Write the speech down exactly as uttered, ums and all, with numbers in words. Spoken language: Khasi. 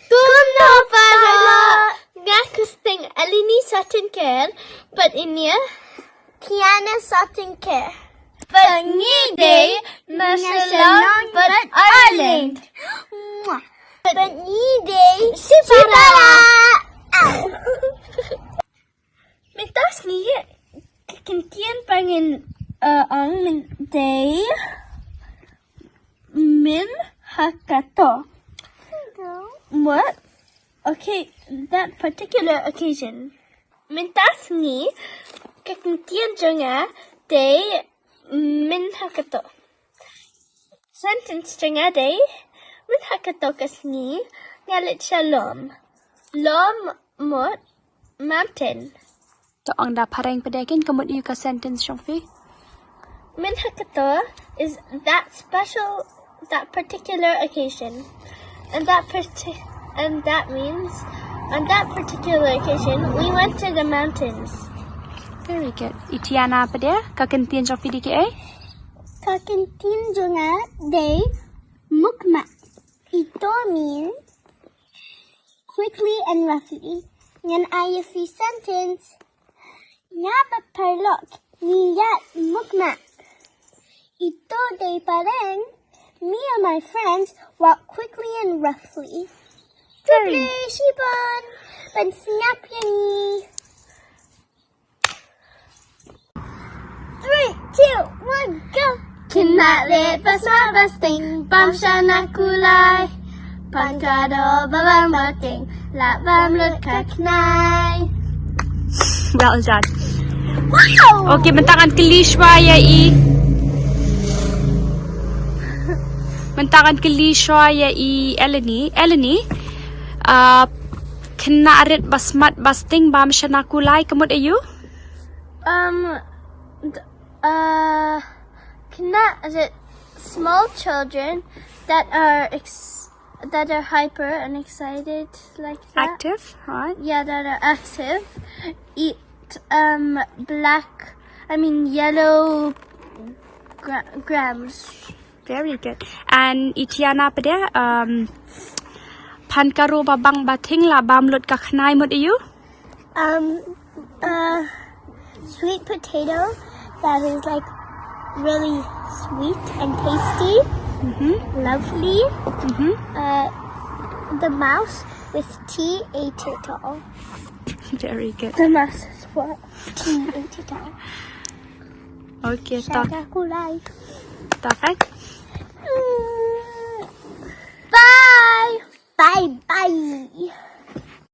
Kumno para? Nga kyrteng Eleni Satinker, bad ine Tiana Satinker. Bad ngi dei na Shillong bad Ireland. Bad ngi dei shipara. Mynta sngi ka kyntien ba ngin, uh, ong mynta dei mynta kato. What? Okay, that particular occasion. Mynta sngi ka kyntien jong nga dei mynta kato. Sentence jong nga dei, mynta kato ka sngi nga leit sha lom. Lom mut mountain. To ong da phareng pat de, kin ka mut ïa ka sentence jong phi? Mynta kato is that special, that particular occasion. And that parti- and that means on that particular occasion we went to the mountains. Very good. I Tiana pat de, ka kyntien jong phi dei kaei? Ka kyntien jong nga dei mukmak. Ito means quickly and roughly. Ngan ai ïa phi sentence. Nga bad paralok ngi ïaid mukmak. Ito dei phareng. Me and my friends walk quickly and roughly. Very. Quickly, shibun. Ban sngap ïa ngi. Three, two, one, go. Khynnah rit ba smat ba sting bam sha na kulai. Pan ka doh ba bang ba ting lah bam lut ka khnai. Well done. Wow. Okay, mynta ngan kylli shuwa ïa i. Mynta ngan kylli shuwa ïa i Eleni. Eleni, uh, khynnah rit ba smat ba sting bam sha na kulai, ka mut aïu? Um, d- uh, khynnah rit, small children that are ex- that are hyper and excited like that. Active, right? Yeah, that are active. Eat, um, black, I mean, yellow gra- grams. Very good. And i Tiana pat de, um, pan ka doh ba bang ba ting lah bam lut ka khnai, mut aïu? Um, uh, sweet potato that is, like, really sweet and tasty. Mm-hmm. Lovely. Mm-hmm. Uh, the mouse with tea ate it all. Very good. The mouse is what? Tea ate it all. Okay, ta. Sha na kulai. Ta kan? Mm. Bye. Bye bye.